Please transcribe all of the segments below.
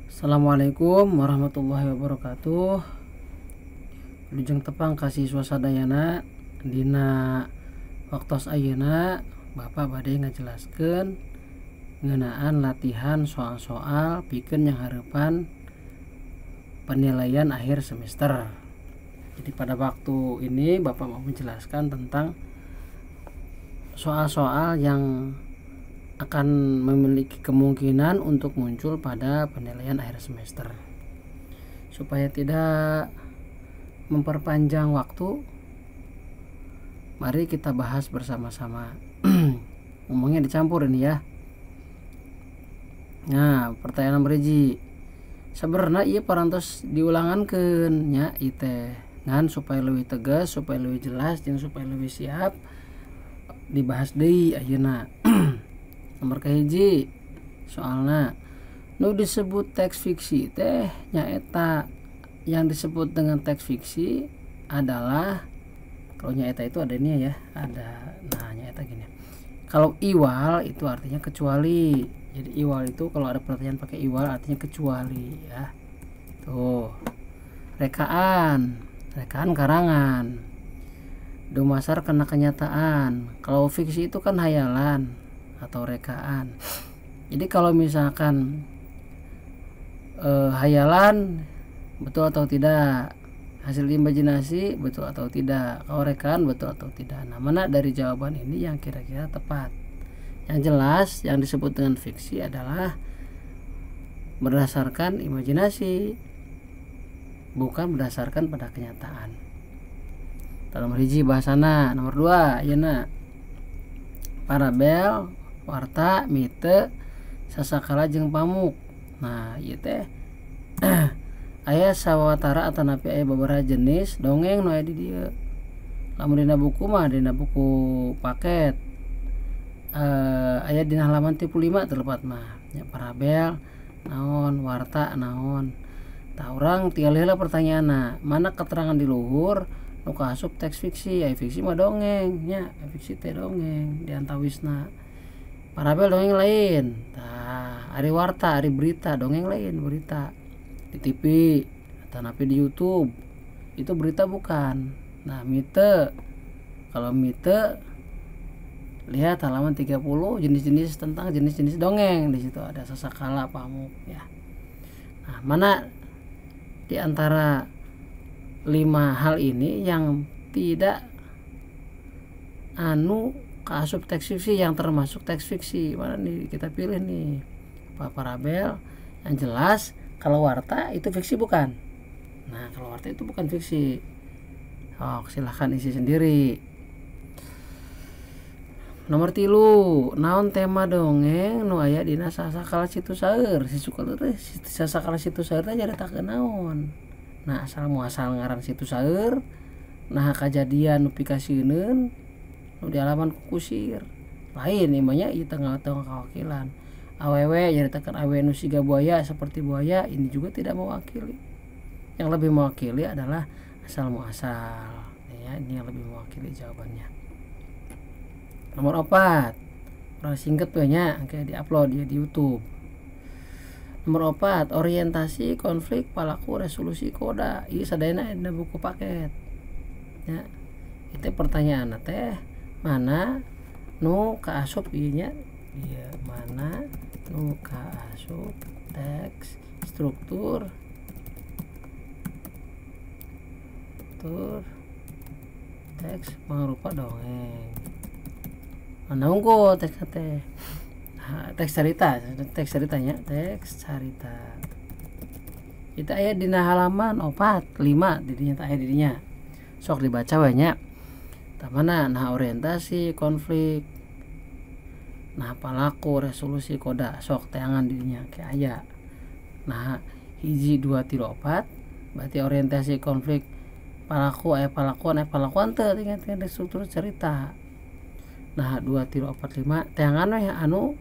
Assalamualaikum warahmatullahi wabarakatuh. Wilujeng tepang ka siswa sadayana. Dina waktos ayeuna Bapak bade ngajelaskeun ngeunaan latihan soal-soal pikeun nyanghareupan penilaian akhir semester. Jadi pada waktu ini Bapak mau menjelaskan tentang soal-soal yang akan memiliki kemungkinan untuk muncul pada penilaian akhir semester. Supaya tidak memperpanjang waktu, mari kita bahas bersama-sama. Ngomongnya dicampur ini ya. Nah, pertanyaan nomor 1. Sebenarnya ieu parantos diulangankeun nya ieu teh. Ngan supaya lebih tegas, supaya lebih jelas, jeung supaya lebih siap dibahas deui ayeuna. Nomor kahiji soalna nu disebut teks fiksi teh nyaeta. Yang disebut dengan teks fiksi adalah, kalau nyaeta itu ada ini ya, ada, nah nyaeta gini. Kalau iwal itu artinya kecuali. Jadi iwal itu kalau ada pertanyaan pakai iwal artinya kecuali ya. Tuh. Rekaan, rekaan karangan. Dumasar kena kenyataan. Kalau fiksi itu kan hayalan atau rekaan. Jadi kalau misalkan hayalan betul atau tidak, hasil imajinasi betul atau tidak, kalau rekaan betul atau tidak. Nah, mana dari jawaban ini yang kira-kira tepat? Yang jelas yang disebut dengan fiksi adalah berdasarkan imajinasi, bukan berdasarkan pada kenyataan. Nomor 1 bahasana. Nomor 2 ayeuna parabel, warta, mite, sasakala jeung pamuk. Nah, ieu teh aya sawatara atanapi aya beberapa jenis dongeng nu aya di dieu. Lamun dina buku mah dina buku paket aya dina halaman 35 terlepat mah. Ya, parabel naon, warta naon. Tah urang tinggal heula pertanyaanna, mana keterangan di luhur nu kaasup teks fiksi? Aya fiksi mah dongeng nya, fiksi teh dongeng di antawisna. Parabel dongeng lain. Tah, ari warta, ari berita dongeng lain, berita di TV atanapi di YouTube itu berita bukan. Nah, mite, kalau mite lihat halaman 30 jenis-jenis tentang jenis-jenis dongeng, di situ ada sasakala, pamuk ya. Nah, mana di antara 5 hal ini yang tidak anu kaasup teks fiksi, yang termasuk teks fiksi? Mana nih kita pilih nih? Apa parabel? Yang jelas kalau warta itu fiksi bukan. Nah, kalau warta itu bukan fiksi. Oh, silahkan isi sendiri. Nomor 3, naon tema dongeng nu aya dina Sasakala Situ Saeur? Si suka teh Sasakala Situ Saeur teh nyaritakeun naon? Nah, asal muasal ngaran Situ Saeur, nah kajadian nu pikasieuneun nu dialaman ku kusir. Lain ieu mah nya ieu tengah-tengah kawakilan. Awewe nyaritakeun awewe nu siga buaya, seperti buaya, ini juga tidak mewakili. Yang lebih mewakili adalah asal muasal. Ya, ini yang lebih mewakili jawabannya. Nomor 4, kurang singkat tuh nya, kayak diupload ya di YouTube. Nomor 4, orientasi konflik palaku resolusi koda. Ieu sadayana dina buku paket. Ya. Itu pertanyaan teh mana nu kaasup ieu nya? Ieu mana nu kaasup teks struktur tur teks mangrupa dongeng. Mana unggul teks teh? Nah, teks cerita, teks ceritanya, teks cerita. Itu aya dina halaman 4, 5 didinya teh aya didinya. Sok dibaca we nya. Tah mana? Nah, orientasi konflik, nah palaku resolusi koda, sok teangan didinya ke aya. Nah, 1 2 3 4 berarti orientasi konflik palaku aya palakuan, aya palakuan teu tinggal struktur cerita. Nah, 2 3 4 5 teangan we anu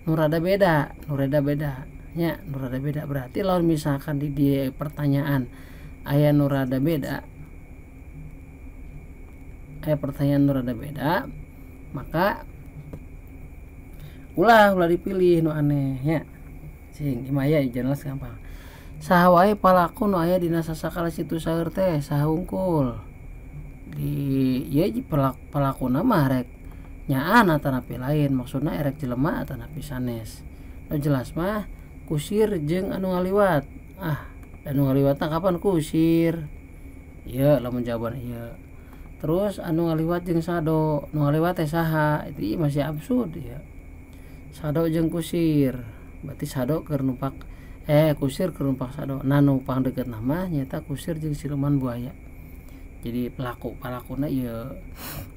nu rada beda, nu rada beda nya, nu rada beda berarti lamun misalkan di dieu pertanyaan aya nu rada beda, aya pertanyaan nu rada beda, maka ulah dipilih nu aneh nya. Cing, imaya jelas gampang. Saha wae palaku nu aya dina sasakala Situ Saeur teh saha hungkul. Di ieu palakuna mah rek nyaan atanapi lain, maksudna erek jelema atanapi sanes. Nu jelas mah kusir jeung anu ngaliwat. Ah, anu ngaliwatna kapan kusir? Ieu lamun jawaban ieu. Terus anu ngaliwat jeung sado, nu ngaliwat teh saha? Itu masih absurd ya. Sado jeung kusir, berarti sado keur numpak kusir keur numpak sado. Nah nu pangdeukeutna mah nyaeta kusir jeung siluman buaya. Jadi palakuna ieu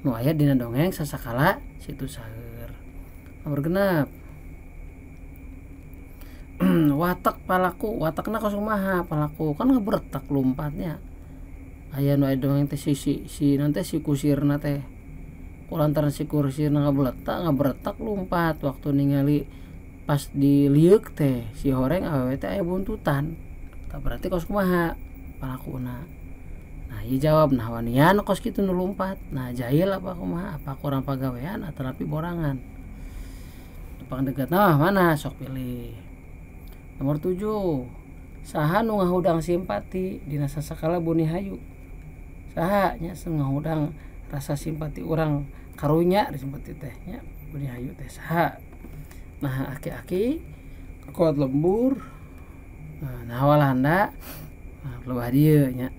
nu aya dina dongeng sasakala Situ Saeur. Nomor 6. Watak palaku, watakna kos kumaha palaku kan ngebertak lompatnya. Aya nu aya dongeng teh si nanti si kusirna teh kulantaran si kusirna ngabeletak lompat waktu ningali pas diliuk teh si horeng awewe teh aya buntutan. Tah berarti kos kumaha palakuna. Nah ieu jawab nah wanian kos kitu nu lompat. Nah jahil apa kumaha, apa kurang pagawean atanapi borangan. Pangdeukeutna mah mana sok pilih. Nomor 7. Saha nu ngahudang simpati dina sasakala Buni Hayu. Saha nya ngahudang rasa simpati urang karunya simpati teh nya Buni Hayu teh saha. Nah aki-aki kuat lembur. Nah Walanda nah leuwih dieu nya.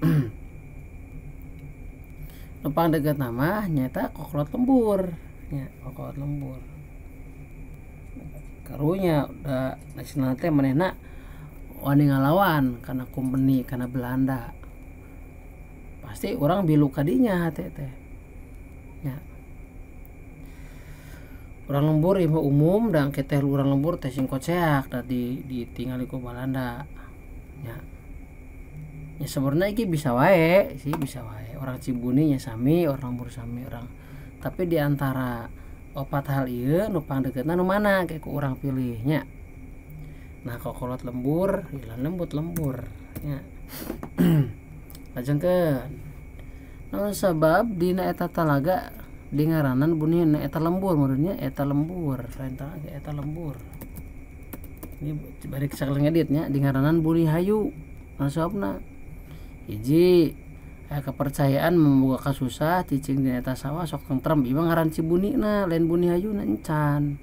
Nu pangdeukeutna mah nyaeta kokolot lembur nya, kokolot lembur. Karunya da nasional teh manehna wani ngalawan kana kumpeni kana Belanda. Pasti orang bilu kadinya hate teh nya. Urang lembur ieu umum da engke teh urang lembur teh sing koceak da ditingali ku Belanda nya. Ya sebenarnya iki bisa wae sih, bisa wae. Orang Cibuni nya sami, orang lembur sami orang. Tapi di antara opat hal ieu nu pangdeukeutna nu mana kayak ku urang pilih nya. Nah kokolot lembur, ilan lembut lembur nya. Lajengkeun. Naon sabab dina eta talaga dingaranan buni na eta lembur, maksudnya eta lembur, lain talaga eta lembur. Ini bari sakali ngedit nya dingaranan Buni Hayu. Naon sababna? Hiji, aya kepercayaan membuka kasusah cicing dina eta sawah sok tentrem, ieu mah ngaran Cibuni na lain Buni Hayu na encan.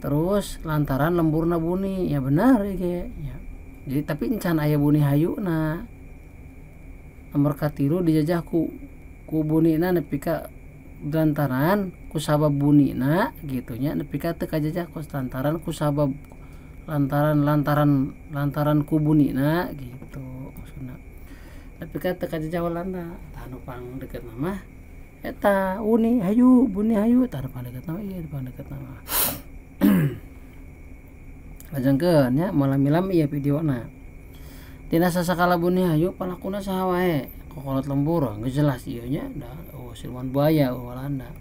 Terus lantaran lemburna buni, ya benar ieu ya. Jadi tapi encan aya Buni Hayu na. Nomor 3 dijajah ku bunina nepi ka lantaran ku sabab bunina gitu nya nepi ka teu kajajah ku lantaran ku sabab lantaran ku bunina gitu maksudna. Nepi ka teu kajajah Walanda. Tah nu pangdeukeutna mah eta Buni Hayu, Buni Hayu tah nu pangdeukeutna mah ieu pangdeukeutna mah. Lajengkeun nya malam-milam ieu videona. Dina sasakala Buni Hayu palakuna saha wae? Kokolot lembur geus jelas ieu nya da oh siluman buaya oh Walanda.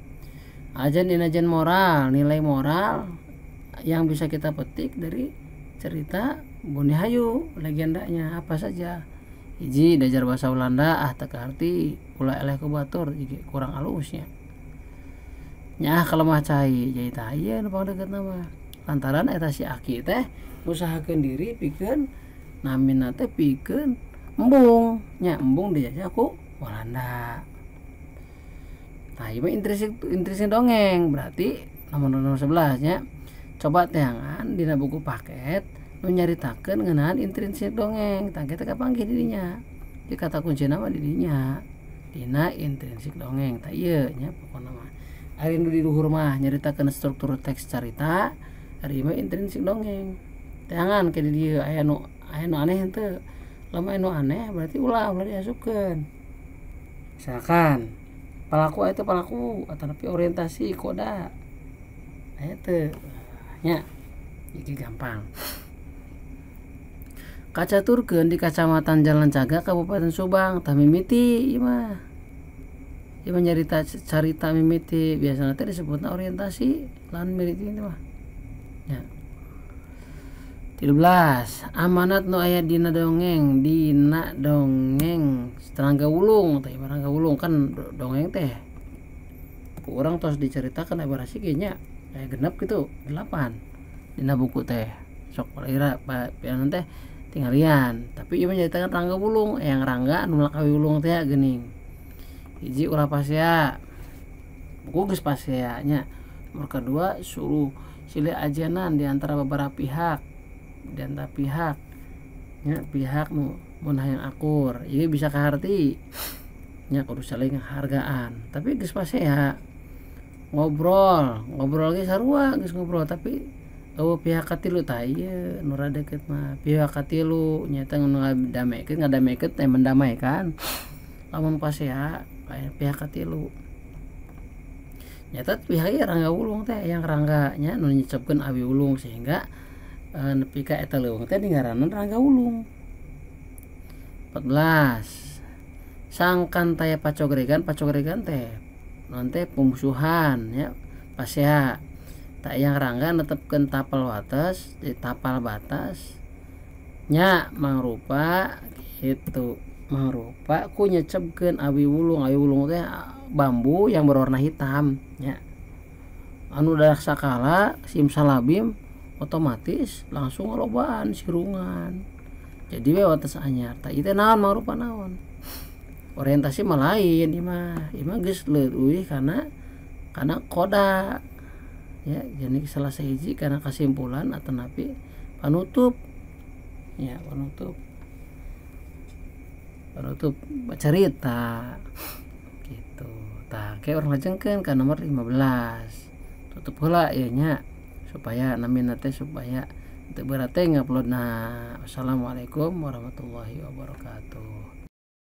Ajan dinajan moral, nilai moral yang bisa kita petik dari cerita Buni Hayu legendanya apa saja. Hiji diajar bahasa Walanda ah teu kaarti ulah eleh ku batur kurang alusnya. Nyaah kalemah cai jadi tah ieu nu pangdeukeutna mah. Lantaran eta si aki teh ngusahakeun diri pikeun namina teh pikeun embung nya, embung dijajah ku Walanda. Tah ieu mah intrinsik dongeng berarti nomor 11 nya. Coba teangan dina buku paket nu nyaritakeun ngeunaan intrinsik dongeng. Tah kita kapanggih di dinya. Di kata kuncina mah di dinya. Dina intrinsik dongeng. Tah ieu nya pokona mah. Ari nu di luhur mah nyaritakeun struktur teks carita, ari mah intrinsik dongeng. Teangan ke di dieu aya nu aneh henteu. Lamun anu aneh berarti ulah diasupkeun. Misalkan palaku itu palaku atanapi orientasi koda. Aya teu nya iki gampang. Kacaturkeun di Kacamatan Jalan Cagak Kabupaten Subang tah mimiti ieu mah. Ieu mah nyarita carita mimiti biasana teh disebutna orientasi lawan mimiti mah. Nya. 13 amanat nu aya dina dongeng Rangga Wulung teh, Rangga Wulung kan dongeng teh ku urang tos diceritakan abarasi ge nya aya genep gitu 8 dina buku teh sok ira pianan teh Tinggalian tapi ieu mah nyaritakeun Rangga Wulung, Eyang Rangga anu melak awi wulung teh geuning. Hiji ulah pasea. Buku geus pasea nya. Nomor kedua suruh silih ajenan di antara beberapa pihak, di antara pihak nya, pihak nu mun hayang akur ieu bisa kaharti nya, kudu saling hargaan. Tapi geus pasea ngobrol, ngobrol ge sarua geus ngobrol tapi eueuh pihak katilu. Tah ieu nu rada deukeut mah pihak katilu nyaeta nu ngadamekeun, ngadamekeun teh mendamaikan. Lamun pasea aya pihak katilu nyaeta pihak ieu Rangga Wulung teh, Eyang Rangga nya, nu nyecepkeun awi wulung sehingga nepi ka eta leuweung teh dingaranan Rangga Wulung. 14 sangkan taya pacogregan, pacogregan teh naon teh, pemusuhan nya. Pasea tah Eyang Rangga netepkeun tapal wates, di tapal batas nya, mangrupa kitu, mangrupa ku nyecepkeun awi wulung. Awi wulung teh bambu yang berwarna hitam nya, anu daek sakala simsalabim otomatis langsung ngalobaan sirungan, jadi we wates anyar. Tah ieu teh naon, mangrupa naon, orientasi mah lain ieu mah, ieu mah geus leuwih kana koda ya. Jadi salah sahiji kana kesimpulan atanapi panutup ya, panutup, panutup cerita gitu. Tah ke urang lajengkeun ka nomor 15, tutup heula ieu nya supaya namina teh supaya teu berat teh nguploadna. Wassalamualaikum warahmatullahi wabarakatuh.